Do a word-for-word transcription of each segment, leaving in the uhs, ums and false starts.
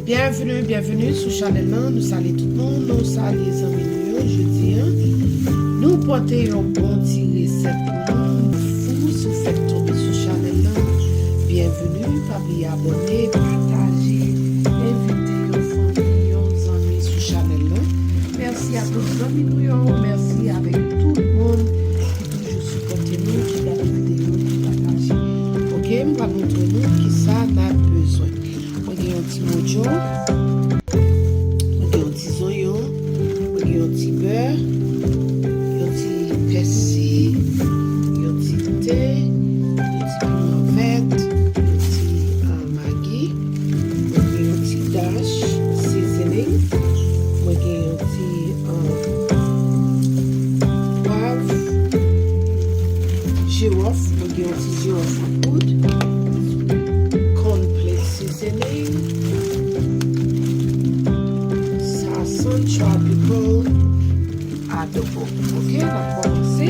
Byenveni, byenveni sou chanèl lan. Nou salye tout moun, nou salye zanmi nou yo. Jodi a, nou pote yon bon ti resèt pou nou. Nou fou sou fèt tonbe sou chanèl lan. Byenveni, pa bliye abòne, pataje, envite yon fanmi, yon zanmi sou chanèl lan. Mèsi a tout zanmi nou yo, mèsi avèk tout moun ki toujou sipòte nou, ki gade videyo, ki pataje. Oke, m pral montre nou kisa n ap bezwen. Mwen gen yon ti modyon, mwen gen yon ti zonyon, mwen gen yon ti bè, yon ti pèsi, yon ti ten, yon ti piman vèt, yon ti, ah, Magi, mwen gen yon ti dash seasoning, mwen gen yon ti, ah, pwav, jiwòf, mwen gen yon ti jiwòf an poud, corn flakes seasoning, Sasan Tropical Adobo. Oke, n ap kòmanse.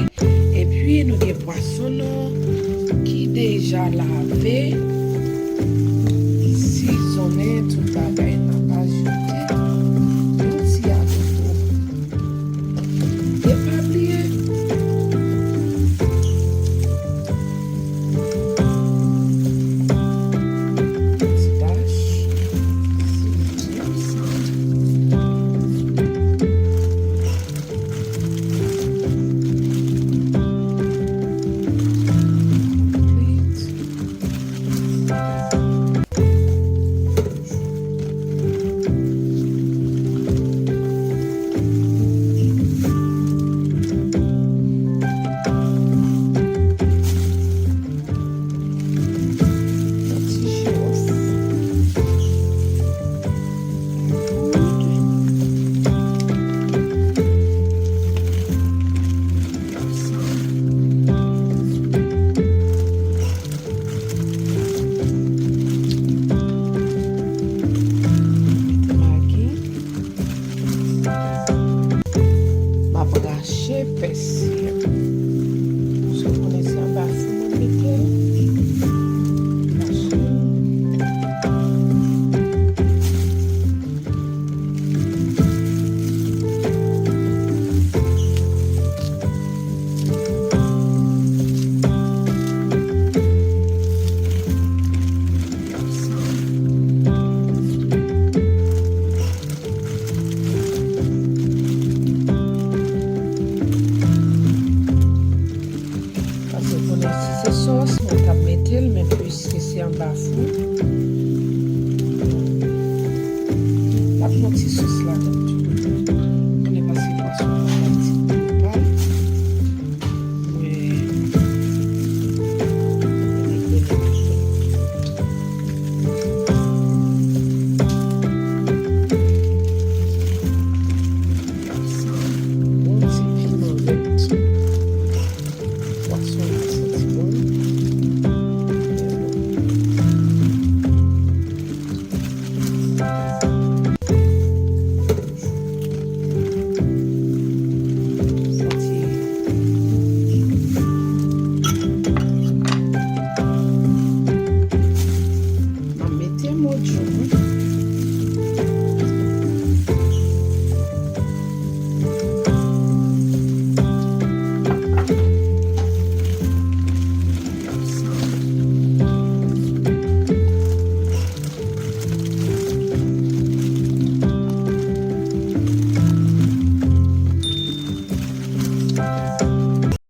Epi nou gen pwason nou ki deja lave, sizonnen, tout bagay, n ap ajoute yon ti adobo. E pa bliye, ti dash seasoning. Mete Magi. M ap rache pèsi a. Paske w konnen se anba fou mwen mete l. Rache l. Paske konnen si se sòs, mwen t ap mete l, men piske se anba fou, m ap fè yon ti sòs ladan tou. Konnen pase pwason an pa ti pa l. Mwen, mwen mete bon ti piman vèt. Pwason an santi bon.